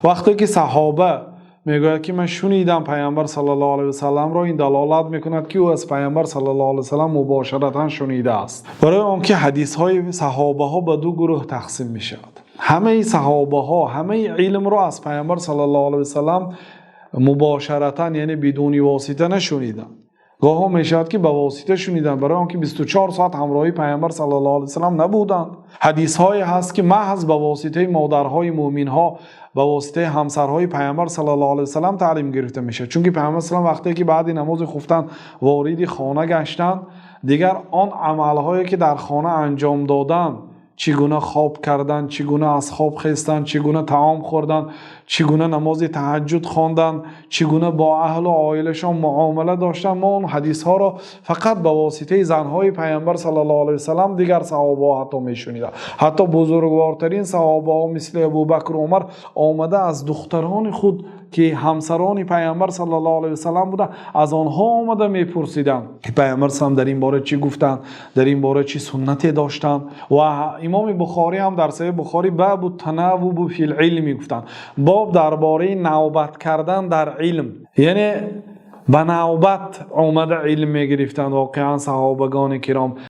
Вақте ки саҳоба мегӯяд, ки ман шунидам Паёмбар саллаллоҳу алайҳи васалламро, ин далолат мекунад, ки ӯ аз Паёмбар саллаллоҳу алайҳи васаллам мубоширатан шунидааст. Барои он ки ҳадисҳои саҳобаҳо ба ду гурӯҳ тақсим мешавад. Ҳамаи саҳобаҳо ҳамаи илмро аз Паёмбар саллаллоҳу алайҳи васаллам мубоширатан, яъне бидуни восита, нашуниданд. Гоҳе мешавад, ки ба восита шуниданд, барои он ки 24 соат ҳамроҳи Паёмбар саллаллоҳу алайҳи васаллам набуданд. Ҳадисҳое ҳаст, ки маҳз ба воситаи модарҳои мӯъминҳо, ба воситаи ҳамсарҳои Паёмбар саллаллоҳу алайҳи васаллам таълим гирифта мешавад. Чунки Паёмбар саллаллоҳу алайҳи васаллам вақте ки баъд намози хуфтан вориди хона гаштанд, дигар он амалҳое ки дар хона анҷом доданд, чӣ гуна хоб карданд, чӣ гуна аз хоб хестанд, чӣ гуна таом хӯрданд, чӣ гуна намози таҳаҷҷуд хонданд, чӣ гуна бо аҳлу оилашон муомила доштанд, мо он ҳадисҳоро фақат ба воситаи занҳои Паёмбар саллаллоҳу алайҳи васаллам, дигар саҳобаҳо ҳатто мешуниданд. Ҳатто бузургвортарин саҳобаҳо, мисли Абӯбакр, Умар, омада аз духтарони худ, ки ҳамсарони Паёмбар саллаллоҳу алайҳи васаллам буданд, аз онҳо омада мепурсиданд, ки Паёмбар саллаллоҳу алайҳи васаллам дар ин бора чӣ гуфтанд, дар ин бора чӣ суннате доштанд. Ва Имом Бухорӣ ҳам дар Саҳеҳи Бухорӣ باب التناوب في العلم гуфтанд. Боб дар бораи навбат кардан дар илм. Яъне ба навбат омада илм мегирифтанд воқеан саҳобагони киром.